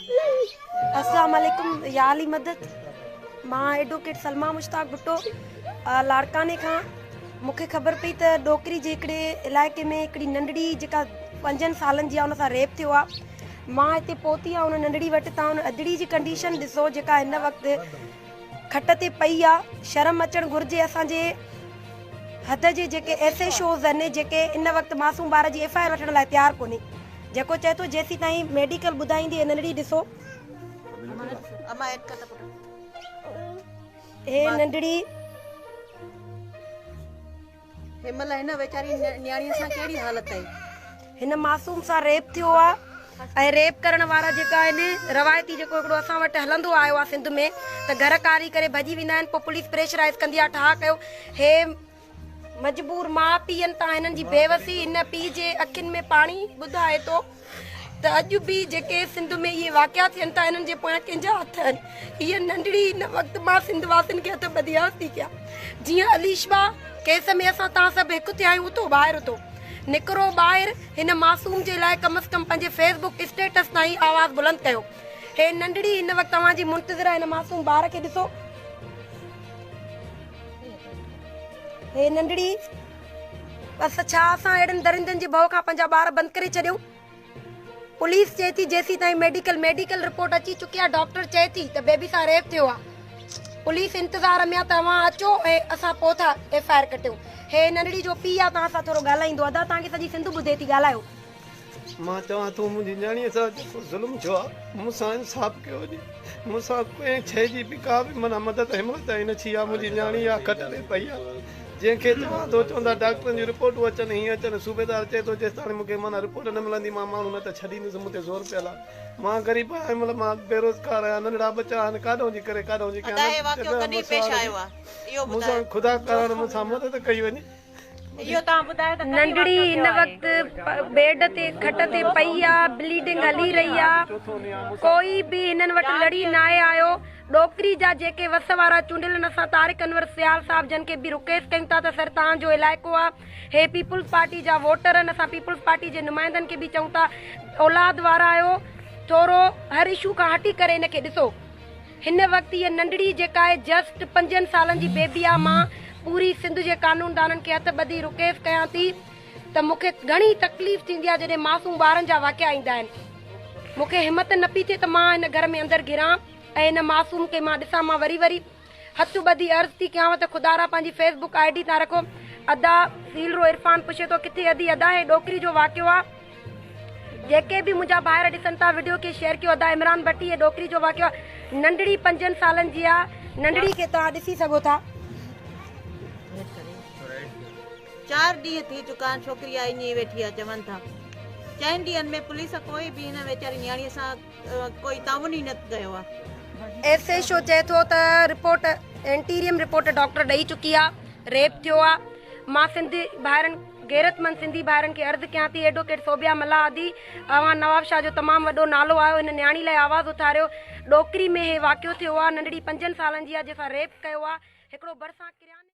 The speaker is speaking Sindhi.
اسلام عليڪم يا علي مدد مان ايڊوڪيٽ سلميٰ مشتاق ڀٽو لاڙڪاڻي کان مون کي خبر پئي ته ڏوڪري جي هڪڙي علائقي ۾ هڪڙي ننڍڙي جيڪا پنجن سالن جي آهي ان سان ريپ ٿيو آهي مان هتي پهتي آهيان ان ننڍڙي وٽ تان ان ادڙي جي ڪنڊيشن ڏسو جيڪا هن وقت کٽ تي پئي آهي شرم اچڻ گهرجي اسان جي حد جي جيڪي ايس ايڇ اوز آهن جيڪي ان وقت معصوم ٻار جي ايف I R وٺڻ لاء تيار ڪونهي جيڪو چئي ٿو جيسيتائين ميڊيڪل ٻڌائيندي هي ننڍڙي ڏسو. هي ننڍڙي. هن مهل هن ويچاري نياڻي سان ڪهڙي حالت آهي. هن معصوم سان ريپ ٿيو آ ۽ ريپ ڪرڻ وارا جيڪا آهن روايتي جيڪو هڪڙو اسان وٽ هلندو آيو آ سنڌ ۾ ته گهر ڪاري ڪري ڀڄي ويندا آهن پوء پوليس پريشرائز ڪندي آ ٺاهه ڪيو هي مجبور ماء پيئن تان هنن جي بيوسي هن پيء جي اکين ۾ پاڻي ٻڌائي ٿو ته اڄ به جيڪي سنڌ ۾ اهي واقعا ٿين ٿا انهن جي پويان ڪنهن جا هٿ آهن. هيء ننڍڙي هن وقت مان سنڌ واسين کي هٿ ٻڌي عرض ٿي ڪيان جيئن عليشبا ڪيس ۾ اسان توهان سڀ هڪ ٿيا آهيون اٿو ٻاهر اٿو نڪرو ٻاهر هن معصوم جي لاء ڪم از ڪم پنهنجي فيس بڪ اسٽيٽس تائين آواز بلند ڪيو هي ننڍڙي هن وقت توهان جي منتظر آهي هن معصوم ٻار کي ڏسو. هي ننڍڙي بس ڇا اسان اهڙن درندن جي ڀؤ کان پنهنجا ٻار بند ڪري ڇڏيون؟ پوليس چئي ٿي جيسيتائين ميڊيڪل ميڊيڪل رپورٽ اچي چڪي آهي ڊاڪٽر چئي ٿي ته بيبي سان ريپ ٿيو آهي پوليس انتظار ۾ آهي ته اوهان اچو ۽ اسان پوء ٿا ايف I R ڪٽيون هي ننڍڙي جو پيء آهي توهان سان ٿورو ڳالهائيندو ادا توهان کي سڄي سنڌ ٻڌي ٿي ڳالهايو. مان چوان ٿو منهنجي نياڻيء سان جيڪو ظلم ٿيو آهي مون سان انصاف ڪيو وڃي مون سان ڪنهن شيء جي به ڪا به معنيٰ مدد هن مهل تائين نه ٿي آهي منهنجي نياڻي اها کٽ تي پئي آهي جنهن کي چوان ٿو چوندا ڊاڪٽرن جون رپورٽون اچن هيئن اچن صوبيدار چئي ٿو جيستاڻي مون کي معنيٰ رپورٽ نه ملندي مان ماڻهو نه ته ڇڏيندس مون تي زور پيل آهي مان غريب آهيان هن مهل مان بيروزگار آهيان ننڍڙا ٻچا آهن ڪاڏهون جي ڪري ڪاڏهون جي ڪيان مون سان خدا ڪارڻ مون سان مدد ڪئي وڃي. ننڍڙي هن وقت بيڊ تي کٽ تي پئي آ بليڊنگ هلي رهي آ ڪوئي به هنن وٽ لڙي ناهي آيو ڏوڪري جا جيڪي وس وارا چونڊيل آهن اسان طارق انور سيال صاحب جن کي به رڪويسٽ ڪيون ٿا ته سر توهان جو علائقو آ هي پيپلز پارٽي جا ووٽر آهن اسان پيپلز پارٽي جي نمائندن کي به چئون ٿا اولاد وارا آهيو ٿورو هر اشو کان هٽي ڪري هن کي ڏسو. هن وقت هيء ننڍڙي جيڪا آهي جسٽ پنجن سالن جي بيبي آ مان پوري سنڌ جي قانوندانن کي هٿ ٻڌي رڪويسٽ ڪيان ٿي ته مون کي گهڻي تڪليف ٿيندي آ جڏهن معصوم ٻارن جا واقعا ايندا آهن مون کي همت نه پي ٿئي ته مان هن گهر ۾ اندر گهران ۽ هن معصوم کي مان ڏسان مان وري وري هٿ ٻڌي عرض ٿي ڪيانو ته خدارا پنهنجي فيس بڪ I D تان رکو ادا سيلرو عرفان پڇي ٿو ڪٿي ادي ادا هي ڏوڪري جو واقعو آ جيڪي به منهنجا ڀائر ڏسن ٿا وڊيو کي شيئر ڪيو ادا عمران ڀٽي هي ڏوڪري جو واقعو آ ننڍڙي پنجن سالن جي آ ننڍڙي کي توهان ڏسي سگهو ٿا. چار ڏينهن ٿي چڪا آهن ڇوڪري آ ائين ئي ويٺي آ چون ٿا چئن ڏينهن ۾ پوليس ڪوئي به هن ويچاري نياڻي سان ڪوئي تعاون ئي نه ڪيو آ. ايس ايڇ او چئي ٿو ته رپورٽ انٽيريم رپورٽ ڊاڪٽر ڏئي چڪي آ ريپ ٿيو آ مان سنڌي ڀائرن غيرتمند سنڌي ڀائرن کي عرض ڪيان ٿي ايڊوڪيٽ ثوبيا ملاح ادي اوهان نوابشاهه جو تمام وڏو نالو آهيو هن نياڻي لاء آواز اٿاريو ڏوڪري ۾ هي واقعو ٿيو آ ننڍڙي پنجن سالن جي آ جنهن سان ريپ ڪيو آ هڪڙو ڀرسان ڪرياني.